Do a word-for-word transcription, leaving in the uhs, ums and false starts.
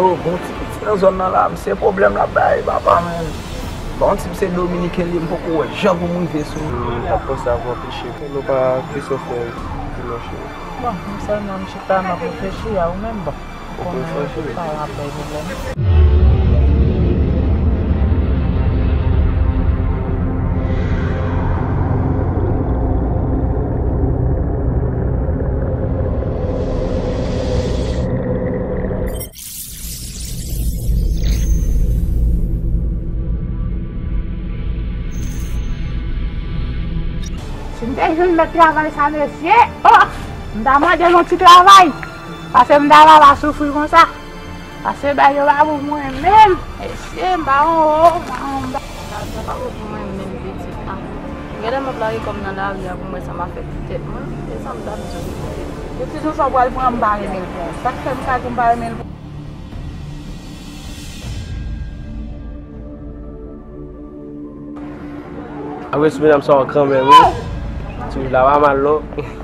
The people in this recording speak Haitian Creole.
Yo, gon ti piti nan zòn nan la, m se pwoblèm l ap bay, papa, men. Bon, ti se dominiken li, m poko wè jan pou m rive sou li. M t ap panse avè w anpil, cheri. Nou pa Christopher di non, cheri. Bon, m sèlman m chita, m ap reflechi a ou menm, bon. Ou konnen tout paran ap bay pwoblèm. Si m te jwenn lòt travay sa, mesye, oh! M ta mande l yon ti travay. Paske m ta pa va soufri konsa. Paske bay yo pa pou mwen menm. Mesye, m pa yon ho, m pa yon ba. Sa pa pou mwen menm, pitit la. M gentan m ap lage kò m nan lari a pou m wè sa m a fè pou tèt mwen. E sa m t ap di w. Yo ti sou sa w pral pran, m pa renmen l pou ou. Sa k fè m ka di w m pa renmen l pou ou? Apre sou medam sa w kanmenm, wi. Ti la pa mal, non.